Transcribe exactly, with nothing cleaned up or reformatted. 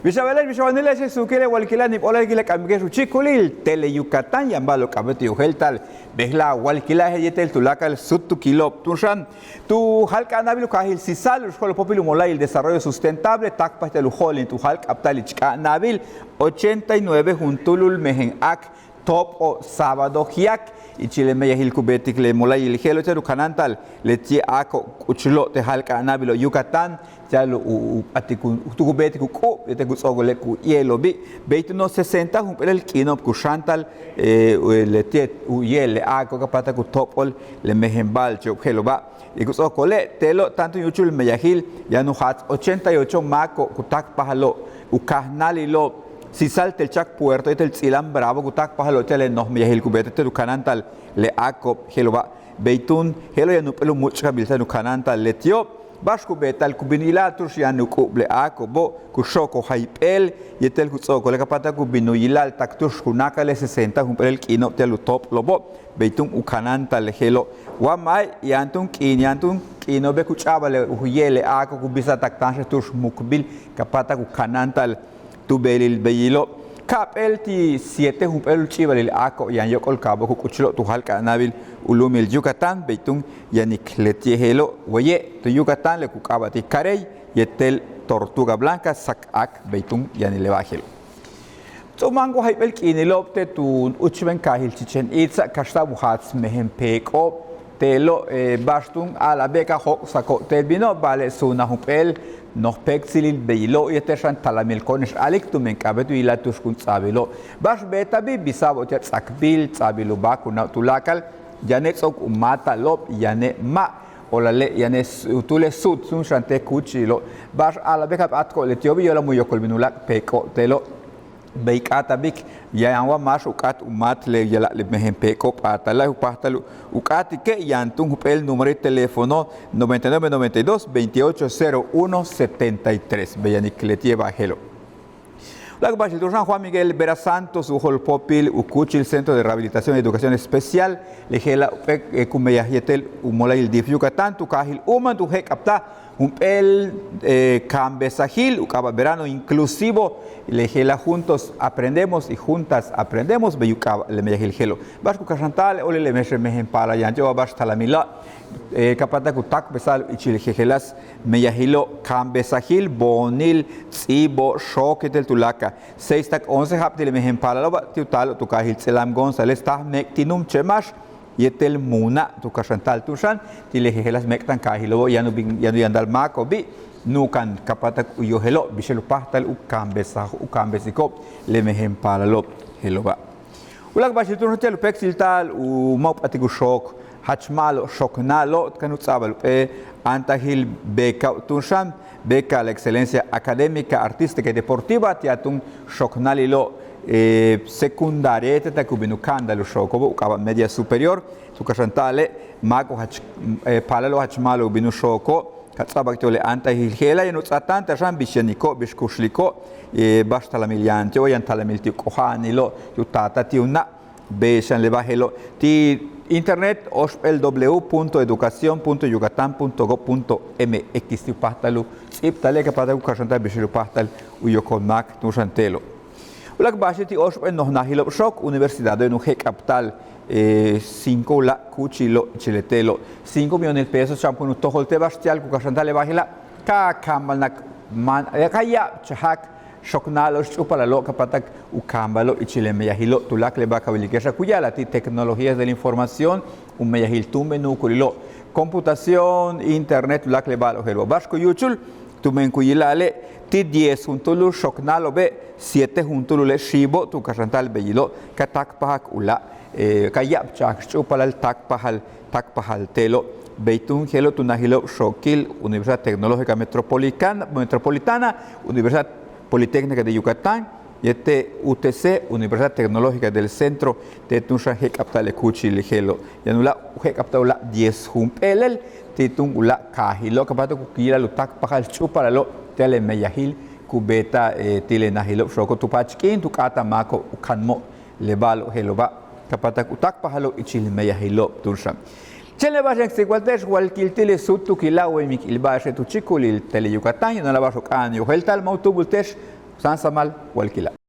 Bix a beele'ex, bix a wanile'ex, suukile' walkila' níib óolal, kila' k'amike'ex u chíikulil Tele Yucatán, yaan ba'alo'ob k'a'abéet u yojéelta'al. Bejla'e' a walkila'e' yéetel tuláakal súutukilo'. Tu'uxa'an tu jáal k'a'ana'abil u kaajil Sisal, u xjo'olopóopil u mola'ayil Desarrollo Sustentable, táakpaj ti'al u jo'olin tu jáal k'a'abta'al ich k'a'ana'abil ochenta y nueve juntúulul mejen áak tóop'o' sábado jiak. Ichil le meyajil ku beetik le mola'ayil je'elo' ti'al u kanáanta'al leti'e' áako' k'uchulo' te' jáal k'a'ana'abilo' Yucatán, ti'al u, u, u p'atik u, tu ku beetik u k'u'ub yéetel ku ts'o'okole' ku yéelo'obi'. Bey túuno' sesenta jump'éelal k'iino'ob ku xáantal, eh, u, leti'e' u yéetel le áako' ka páatak u tóop'ol le mejen ba'alche'ob je'elo'oba'. Y ku ts'o'okole' te'elo' táan túun yúuchul meyajil, yaan u jaats ochenta y ocho máako'ob ku táakpajalo', u kajnáalilo'ob Sisal, Telchac Puerto yéetel Tz'ilam Bravo ku táakpajalo' ti'al le noj meyajil ku beetik ti'al u kanáanta'al le áako'ob je'elo'oba'. Bey túun je'elo' yaan jump'éel u múuch'kabil ti'al u kanáanta'al leti'ob. Ba'ax ku beeta'al, ku bin u yila'al tu'ux yaan u k'u'ub le áako'obo', ku xo'okol jayp'éel yéetel ku ts'o'okole' ka páatak u bin u yila'al tak tu'ux ku náakal le sesenta jump'éelal k'iino'ob ti'al u tóop'olo'obo'. Bey túun u kanáanta'al le je'elo'. Wa ma'e' yaan túun k'iin, yaan túun k'iino'obe' ku ch'a'abal le u yéetel le áako' ku bisa'al tak táanxel tu'ux mukbil ka páatak u kanáanta'al tu beelil beyilo'. Ka'ap'éel ti' siete jump'éelul ch'i'ibalil áako' yaan yóok'ol kaabo'ob ku k'uchulo' tu jáal k'a'ana'abil u lu'umil Yucatán. Bey túun yanik leti'e' je'elo', waye' tu Yucatán le ku k'aaba' ti' Carey yéetel Tortuga Blanca, sak áak, bey túun yanik le ba'al je'elo'. Ts'o'ok máan wa jayp'éel k'iinilo'ob te' tu úuchben kaajil Chichén Itzá', kaxta'ab u jaats mejen peek'o'ob. Te'elo', eh, ba'ax túun a'ala'abe' ka jóok'sako'ob te'el bino', ba'ale' suunaj jump'éel noj péektsilil beyilo' yéetel xan talamil ko'one'ex a'alik tumen k'a'abéet u yila'al tu'ux kun ts'a'abilo'ob. Ba'ax beeta'abi', bisa'abo'ob ti'al ts'akbil, ts'a'abil u báakuna'ob tuláakal, yane' ts'o'ok u máata'alo'ob, yane' ma', o'olale' yane' s-, u túule' suut túun xan te' kúuchilo'ob. Ba'ax a'ala'abe' ka p'atko'ob leti'obi', yo'olal mu yokol bin u láak' peek'o'ob te'elo'. Bey k'áatabik, yaan wa máax u k'áat u máat le yala' le mejen peek'o'ob p'áatala', u páajtal u k'áatike', yaan túun jump'éel número de teléfono noventa y nueve, noventa y dos, veintiocho, cero uno, setenta y tres. Bey yanik leti'e' ba'al je'elo'. U láak' ba'axil tu'uxa'an Juan Miguel Vera Santos, u jo'olpóopil u kúuchil Centro de Rehabilitación y Educación Especial, le je'ela' jump'éel, eh, ku meyaj yéetel u mola'ayil dif Yucatán tu kaajil Uman tu jéek'abtaj jump'éel, eh, kaambesajil u k'aaba' Verano Inclusivo, le je'ela' Juntos Aprendemos y Juntas Aprendemos, bey u k'aaba' le meyajil je'elo'. Ba'ax ku kaxanta'ale', o'olale' mejen paalal yaan ti'oba' ba'ax talamila', eh, ka páatak u táakpesa'al ichil jejeláas meyajilo', kaambesajil, boonil, ts'íibo', xook yéetel tuláakal. Seis tak once ja'ab ti' le mejen paalalo'oba' ti' u taalo'ob tu kaajil Tz'ilam González, táaj méek'tinum, che'máax yéetel muuna' tu kaxanta'al tu'uxa'an ti' le jejeláas méek'tankaajilo'obo', yaan u bin, yaan u yantal máako'obi', nu'ukan ka páatak u yojelo', bix je'el u páajtal u kaambesaj, u kaambesiko'ob le mejen paalalo'ob je'elo'oba'. U láak' ba'axil tu'uxa'an ti'al u péektsilta'al u ma' u p'atik u xook, jach ma'alob xooknáalo'ob, táan u ts'a'abal jump'éel antajil becao'ob tu'uxa'an, beca a la excelencia académica, artística y deportiva, ti'al túun xooknáalilo'ob, eh, secundaria yéetel tak u bin u ka'andal u xooko'obo', u k'aaba' media superior, tu kaxanta'ale', máako'ob jach, eh, paalalo'ob jach ma'alob u bin u xooko', ka ts'a'abak ti'ob le antajil je'ela', yaan u ts'aatáanta'al xan bix yaniko'ob, bix kuxliko'ob, eh, ba'ax talamil yaan ti'ob, yaan talamil ti' u k'oja'anilo'ob, ti' u taata', ti' u na', bey xan le ba'al je'elo'. Ti' internet, óoxp'éel w punto educación punto yucatán punto gob punto mx, ti' u páajtal u ts'íibtale', ka páatak u kaxanta'al bix je'el u páajtal u yokol máak tu'uxa'an te'elo'. U láak' ba'axil ti' óoxp'éel noj najilo'ob xook, universidado'ob yaan u jéek'abta'al, eh, cinco u láak' kúuchilo' ichil le te'elo'. Cinco millones pesos chan kun u tojol te' ba'ax ti'al ku kaxanta'al le ba'al je'ela', ka kaambalnak máan, ka ya'ab chajak xooknáalo'ob, xch'úupalalo'ob ka páatak u kaambalo'ob ichil le meyajilo', tuláakal le ba'al ka wilike'exa' ku ya'ala'al ti' tecnologías de la información, u meyajil túumben nu'ukulilo', computación, internet, tuláakal le ba'alo'ob je'elo'ob. Ba'ax ku yúuchul, tumen ku yila'ale' ti' diez juntúulul xooknáalo'obe', siete juntúulule' xiibo' tu kaxanta'al beyilo', ka táakpajak u láak', eh, ka ya'ab chajak xch'úupalal táakpajal, táakpajal te'elo'. Bey túun je'elo' tu najilo'ob xookil Universidad Tecnológica Metropolicana, Metropolitana, Universidad Politécnica de Yucatán, yéetel U T C, Universidad Tecnológica del Centro, te' túun xan jéek'abta'al le kúuchil je'elo'. Yaan u láak' u jéek'abta'al u láak' diez jump'éelel, ti' túun u láak' kaajilo', ka páatak u yila'al u táakpajal xch'úupalalo'ob ti'al le meyajil ku beeta'al, eh, ti' le najilo'ob xooko', tu paach k'iin tu k'áat a máako'ob u kanmo'ob le ba'alo'ob je'elo'oba', ka páatak u táakpajalo'ob ichil meyajilo'ob tu'uxa'an. Chéen le ba'ax yaan k tsikbalte'ex walkil ti' le súutukila' way mik'il ba'axe' tu chíikulil Tele Yucatán, yano'ola' ba'ax u k'a'ana'an u yojéelta'al, ma' u túubolte'ex Ku sáansamal walkila'.